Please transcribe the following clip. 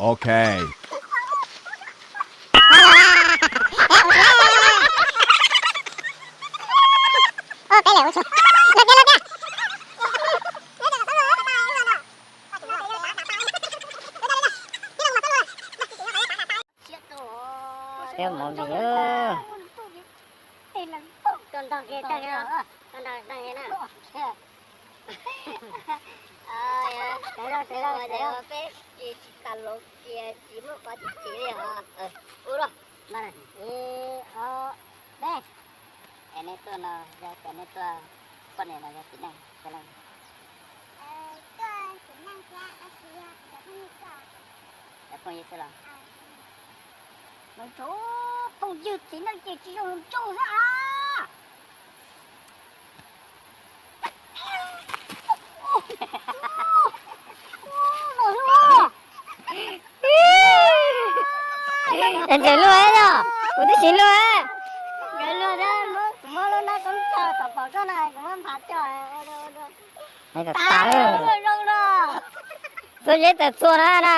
Ok. Siab mov npis. Peb tsis tas los kiag tsis muaj qhov txhib li os. Ua luaj. Ib ob peb. Es neb tuaj no yog tias neb tuaj, poj niam no yog txiv neej xwb los? Cov phooj ywg xwb los? Mas cov phooj ywg txiv neej ces tsis zoo zoo xwb a. Ntxawm luaj no, kuv twb tsis luaj. Ntxawm luaj, kuv muab lub nab koob tso tom pom koj na, kuv muab nphav coj. Tas, txhua zeb tawm txhua na na.